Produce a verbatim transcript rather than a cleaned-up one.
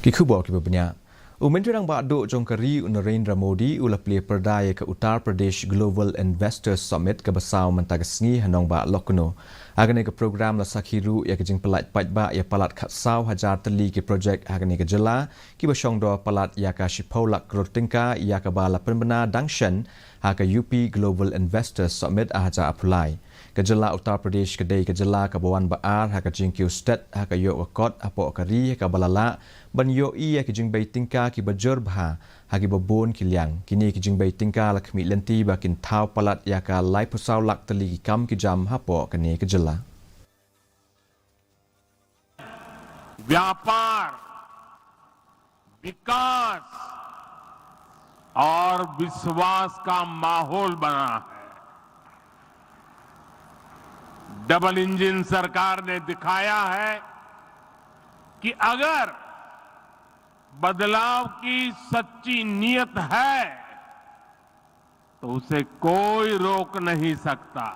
Ki khubor kiba bniah. U Myntri Rangbah Duh jong ka ri u Narendra Modi u la plie pyrda ïa ka Uttar Pradesh Global Investors Summit kaba saw mynta ka sngi ha nongbah Lucknow. Ha kane ka program la sakhi ruh ïa ka jingpyllait paidbah ïa palat khatsaw hajar tylli ki projek ha kane ka jylla kiba shongdor palat ïa ka shiphew lak klur tyngka ïa kaba la pynbna dang shen ha ka U P Global Investors Summit ha Hajar Arphew Lai. Ka jylla Uttar Pradesh ka dei ka jylla kaba wan ba ar ha ka jingkiew stet ha ka ïoh ka kot hapoh ka ri ha kaba la lah ban ïohi ïa ki jingbei tyngka kiba jur bha ha kiba bun ki liang. Kine ki jingbei tyngka la khmih lynti ba kin thaw palat ïa ka laiphew saw lak tylli ki kam ki jam hapoh kane ka jylla. व्यापार, विकास और विश्वास का माहौल बना है। डबल इंजन सरकार ने दिखाया है कि अगर बदलाव की सच्ची नीयत है तो उसे कोई रोक नहीं सकता।